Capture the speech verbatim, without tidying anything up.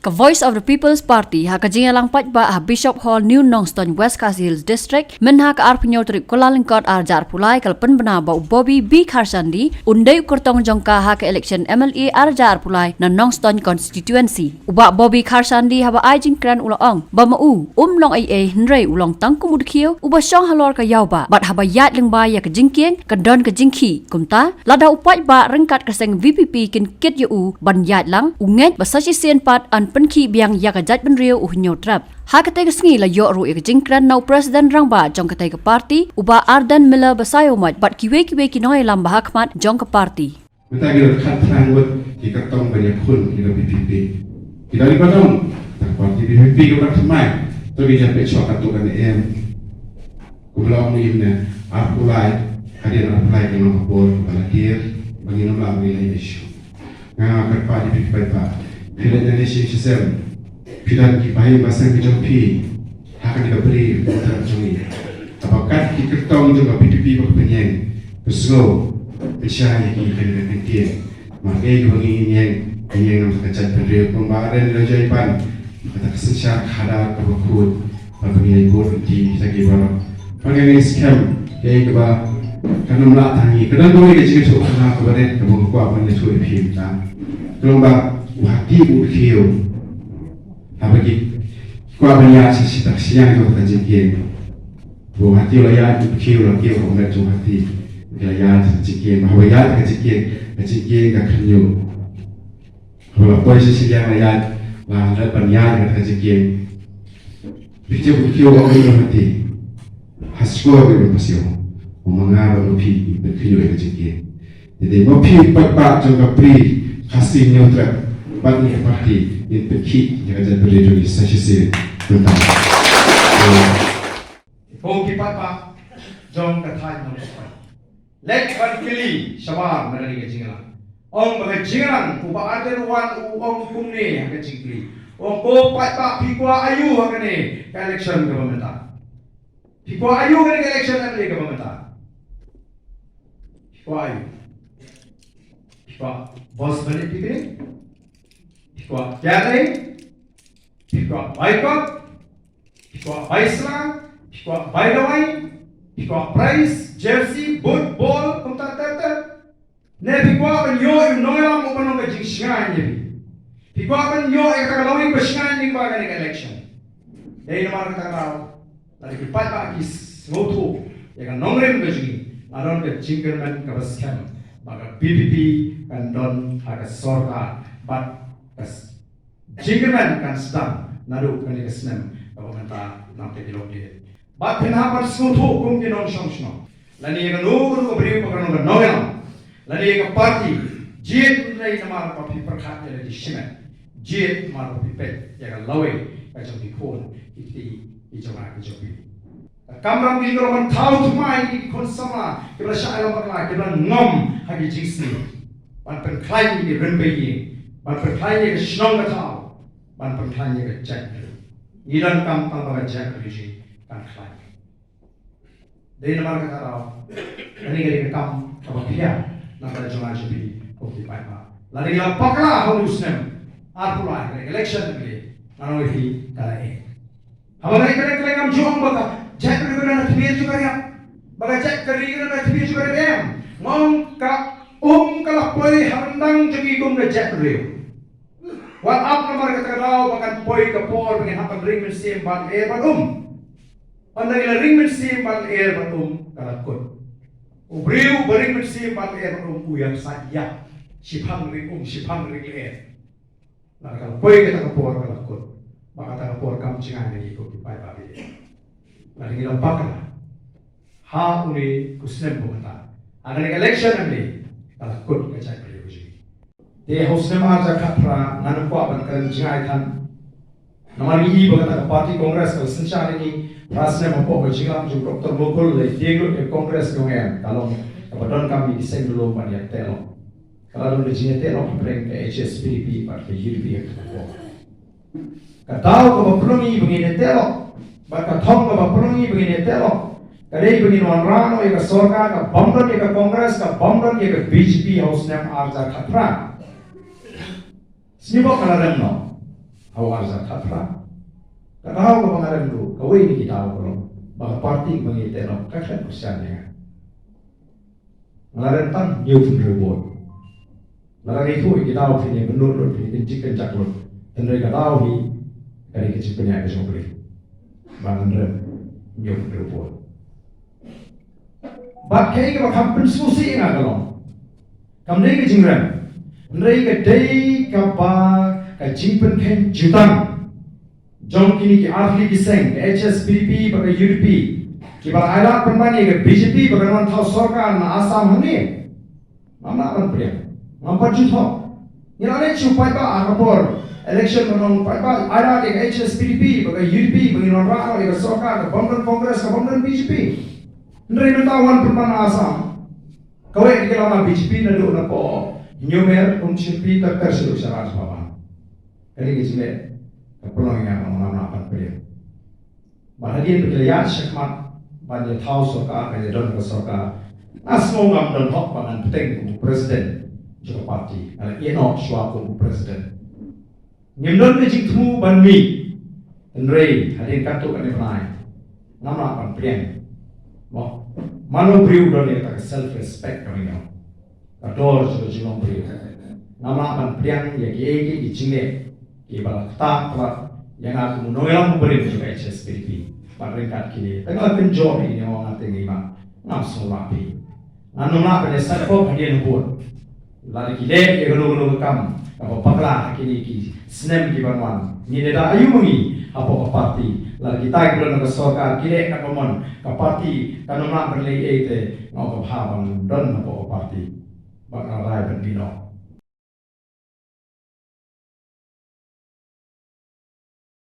Voice of the People's Party ha ka jingïalang paidbah ha Bishop Hall, New Nongstoiñ, West Khasi Hills District, mynha ka arphew hynñiew tarik Kyllalyngkot arhajar arphew lai, ka la pynbna ba u Bobby B Kharshandi un dei u kyrtong jong ka ha ka election M L A arhajar arphew lai na Nongstoiñ constituency. U Bah Bobby Kharshandi haba ai jingkren u la ong ba ma u um long ei ei hynrei u long tang kum u dkhiew uba shong halor ka ïawbah, bad haba ïaid lyngba ïa ka jingkieng ka don ka jingkhih. Kumta, lada u paidbah ryngkat ka seng V P P kin kit ïa u ban ïaid lang, u ngeit ba sa shisien pat yn pynkhih biang ïa ka jaitbynriew u Hynñiewtrep. Ha katei ka sngi la ïoh ruh ïa ka jingkren na u President Rangbah jong katei ka party, u Bah Ardent Miller Basaiawmoit, bad kiwei kiwei ki nongïalam ba ha khmat jong ka party. Mynta ki don khatphra ngut ki kyrtong ban ïakhun ïa ka V P P. Ki don, ki don, ka party V P P ka ban thymmai. To ki ïa peit shuwa katto katne em. Kumba la ong ïa u ne, arphew lai, hadien arphew lai ki long ka por ba la tiar, ba ngin ym lah ban ïa issue. Nga kyrpad ïa phi paidbah, phi leit nangne sha ïing sha sem, phi don ki bahaïing bahseng ki jong phi ha kane ka bri ka jong ngi. Haba kat ki kyrtong jong ka V P P ba pynïeng, pynsngew, pynshai ïa ki kane ka kyntien. Mar ei ba ngi ïeng, ngi ïeng namar ka jaitbynriew, kumba ren la jai ban, kata ka synshar khadar kaba khuid, ba pynïeng bud lynti ïa ki baroh. Ba ngi ngin skhem ïa kaba kan ym lah tang ïa ka, don kawei ka jingïathuhkhana kaba rit kaba nga kwah ban ïathuh ïa phi mynta. Ka long ba u hati u dkhiew, haba ki kwah ban ïaid sha shi tak shi ïang jong ka jingkieng. Ba u hati u la ïaid, u dkhiew u la kiew ha u met jong u hati. Ki la ïaid sha ka jingkieng, haba ïaid ka jingkieng, ka jingkieng ka khynñiuh. Haba la poi sha shiliang la ïaid, la leit ban ïaid ha ka jingkieng. Phi tip u dkhiew u ong ïa u hati, ha shuwa ba u pasiaw, ma nga bad ma phi ngin pynkhynñiuh ïa ka jingkieng. Te dei ma phi paidbah jong ka Bri Khasi Hynñiewtrep bad ngi ka party ngin pynkhih ïa ka jaitbynriew jong ngi sa shisien. Khublei. Ko ki paidbah jong ka thaiñ Nongstoiñ, leit ban kylli shabar na kane ka jingïalang. Ong ba ka jingïalang, u Bah Ardent u wan u ong kumne ha ka jingkylli. Ong, ko paidbah, phi kwah aïu ha kane ka election kaba mynta? Phi kwah aïu ha kane ka election M L A kaba mynta? Phi kwah aïu? Phi kwah bos ban leit picnic? Phi kwah gathering? Phi kwah boycott? Phi kwah bai sla, phi kwah bai dawai, phi kwah prize, jersey, boot, ball, kumta ter ter. Ne phi kwah ban ïoh ïa u nongïalam uba long ka jingshngaiñ ïa phi? Phi kwah ban ïoh ïa kata ka lawei kaba shngaiñ lyngba kane ka election? Dei namar kata ka daw, lada ki paidbah ki sngewthuh ïa ka nongrim ka jong ngi, la don ka jingkyrmen kaba skhem ba ka V P P kan don ha ka sorkar bad ka s- jingkyrmen kan sdang naduh kane ka snem kaba mynta, nangta ki long dei. Bad phin hap ban sngewthuh kum ki nongshong shnong, lane ïa kano kano ka briew ba ka long ka nongïalam, lane ïa ka party, jied ym dei namar ba phi pyrkhat ïa la ki shimet, jied namar ba phi peit ïa ka lawei ka jong ki khun, ki kti, ki jong nga, ki jong phi. Ka kamram ngi ka long ban thaw thymmai ïa ki khun samla kiba la shah ïalam bakla, kiba la ngam ha ki jingsniew, ban pynkhlaiñ ïa ki rympei ïing, ban pynkhlaiñ ïa ka shnong ka thaw, ban pynkhlaiñ ïa ka jaitbynriew. Ngi donkam tang ba ka jaitbynriew jong ngi kan khlaiñ. Dei namar kata ka daw, kane ka dei ka kam kaba pher na ka bynta jong nga jong phi kum ki paidbah. Lada ngi la bakla ha une u snem arphew lai, kane ka election, kane, ngan ong ïa phi, ka la ïeng. Haba nga kren, kren, kren, ngam ju ong ba ka jaitbynriew ka don ha tmier jong ka riat, ba ka jait ka ri ka don ha tmier jong ka riat, em. Nga ong ka um ka la poi ha ryndang jong ngi kum ka jaitbynriew. Wat ap namar kata ka daw ba kan poi ka por ba ngin hap ban ring mynsiem bad lyer bad um. Ynda ngi la ring mynsiem bad lyer bad um, ka la kut. U briew ba ring mynsiem bad lyer bad um u ïa sa ïap, shiphang ring um, shiphang ring lyer. Lada ka la poi kata ka por ka la kut, ba kata ka por kam jngai na ngi kum ki paidbah. Lada ngi la bakla ha une u snem ba mynta, ha kane ka election, em, ka la kut ka jaitbynriew jong ngi. Te ha u snem arhajar khatphra ngan ym kwah ban kren jngai than. Namar ngi i ba kata ka party Congress ka la synshar ïa ngi phra snem hapoh ka jingïalam jong u Doctor Mukul, la ïeng lut ïa ka Congress, ka ong em, ka long kaba donkam ïa ki seng lum ban ïa teh lok. Ka la don ka jingïateh lok hapdeng ka H S P D P bad ka U D P ha kata ka por. Ka daw kaba pynlong ïa ngi ba ngin ïateh lok, bad ka thong kaba pynlong ïa ngi ba ngin ïateh lok, ka dei ba ngin wanrah noh ïa ka sorkar kabym don ïa ka Congress, kabym don ïa ka B J P ha u snem arhajar khatphra. Sniewbok ka la rem noh. Hawa arhajar khatphra. Ka daw kaba nga rem ruh, kawei na ki daw ka long ba ka party ba ngi ïaid noh ka khlem kyrshan ïa nga. Nga la rem tang hynñiew phew hynriew vote. Lada ngi ïathuh ïa ki daw phin ïa bynnud lut, phin ïa kynjik kynjak lut, hynrei ka daw hi ka dei ka jingpynïaid ka jong U Blei ba ngan rem hynñiew phew hynriew vote. Bad kaei kaba kham pynsngewsih ïa nga ka long, kam dei ka jingrem, hynrei ka dei kaba ka jingpynkheiñ jutang jong kine ki artylli ki seng, ka H S P D P bad ka U D P, kiba la ailad pynban ïa ka B J P ba kan wan thaw sorkar na Assam hangne. Ngam lah ban pdiang, ngam pat ju thoh. Ngi la leit shu paidbah ha ka por election, ban ong paidbah, ailad ïa ka H S P D P bad ka U D P ba ngin wanrah noh ïa ka sorkar, ka bym don Congress, ka bym don B J P. Hynrei mynta wan pynban na Assam, kawei ki la na B J P naduh na poh Hynñiewmer, Umshyrpi, ter ter sha Rajbhavan. Kane ka jingleh ka pynlong ïa nga ba ngam lah ban pdiang. Bad hadien ba ki la ïaid shakhmat ban ïa thaw sorkar, ban ïa don ka sorkar, nga sngew ngam don hok ba ngan bteng kum u president jong ka party. Nga la ïeh noh shuwa kum u president. Ngim don ka jingthmu ban mih. Hynrei hadien katto katne bnai ngam lah ban pdiang. Mo, mano briew u don ïa kata ka self respect kaba ngi ong. Ka dor jong ka jinglong briew. Ngam lah ban pdiang ïa kiei kiei ki jingleh kiba la ktah palat ïa nga kum u nongïalam uba rim jong ka H S P D P. Bad ryngkat kine, tang la kynjoh ïa kine, nga te ngi ma, ngam sngewlah phi. Ngan ym lah ban ïa saitpop hadien habud. Lada ki leh ïa kano kano ka kam kaba bakla ha kine ki snem ki ban wan, ngin ïada aïu ma ngi hapoh ka party? Lada kita kiba don ha ka sorkar ki leh katba mon, ka party kan ym lah ban leh ei ei, te nga ong ka bha ban don hapoh ka party. Bad nga rai ban mih noh.